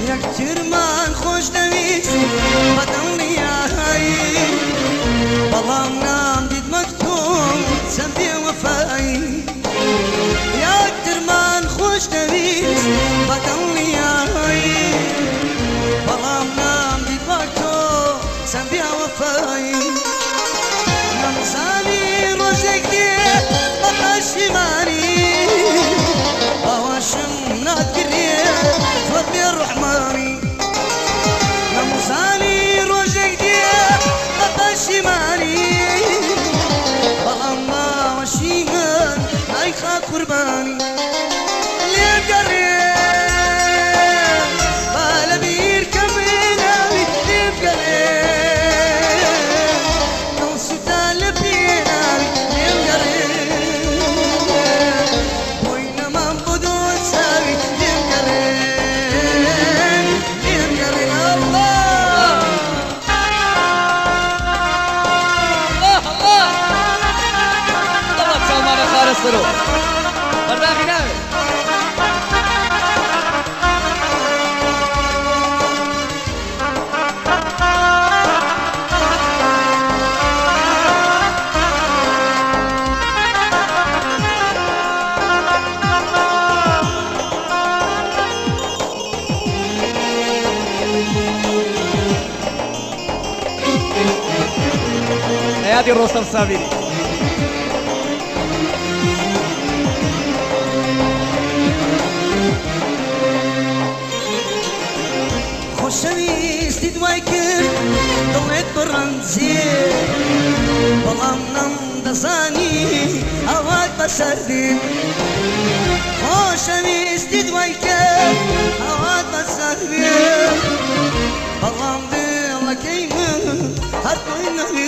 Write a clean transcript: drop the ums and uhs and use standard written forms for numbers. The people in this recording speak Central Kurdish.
یەکترمان خۆش دەویست بە دڵنیایی، بەڵام نامدیت وەک تۆ چەند بێوەفایی. یەکترمان خۆش دەویست بە دڵنیایی، بەڵام نامدیت وەک تۆ چەند بێوەفایی. نەمزانی ڕۆژێک دێ بە پەشیمانی، باوەشم ناکرێ زۆر بێڕەحمانی. نەمزانی ڕۆژێک دێ بە پەشیمانی، بەڵام باوەشی من نایخا قوربانی. لێم گەڕێ با لەبیر کەم ناوی، لێم گەڕێ دڵ سووتا لە پێناوی، لێم گەڕێ بۆی نەمام بۆ دۆچاوی، لێم گەڕێ لێم گەڕێ ئەڵڵا. الله الله الله، چاومانە خارە سەرۆ بەرداخی ناوێ. یادی ڕۆستەم سابیری. خۆشەویستی دوای کرد دڵێت بڕەنجێ، بەڵام نەمدەزانی ئەوات بەسەر دێ. خۆشەویستی دوای کرد ئەوات بەسەر دێ، بەڵام دڵەکەی من هەر خۆی نەوێ.